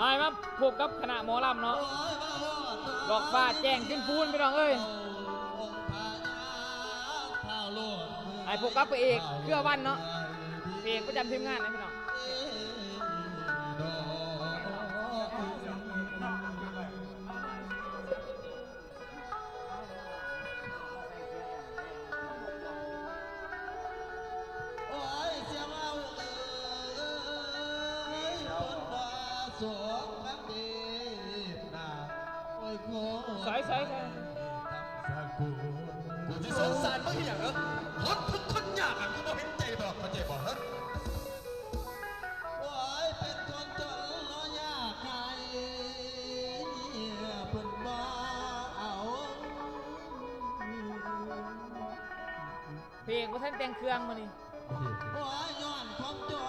ອ້າຍມາພົບກັບຄະນະໝໍລຳເນາະ ດອກຟ້າແຈ້ງຂຶ້ນພູນ ພີ່ນ້ອງເອີຍ. ອ້າຍພົບກັບພະເອກເຄືອວັນເນາະ ພະເອກປະຈຳທີມງານນະພີ່ນ້ອງ. ໃສ່ ໃສ່ ໃສ່ ກູຊິສົງສານມຶງອີ່ຫຍັງເອີ ຄົນທຸກຄົນຍາກຫັ້ນ ມຶງບໍ່ເຫັນໃຈບໍ ເຂົ້າໃຈບໍ່ ຮະ? ໂອ້ຍ ເປັນຄົນຈົນເນາະ ຍາກໄຮ້ ເພິ່ນບໍ່ເອົາ. ພະເອກບໍ່ທັນແຕ່ງເຄື່ອງມື້ນີ້. ໂອ້ຍ ຍ້ອນຄວາມຈົນ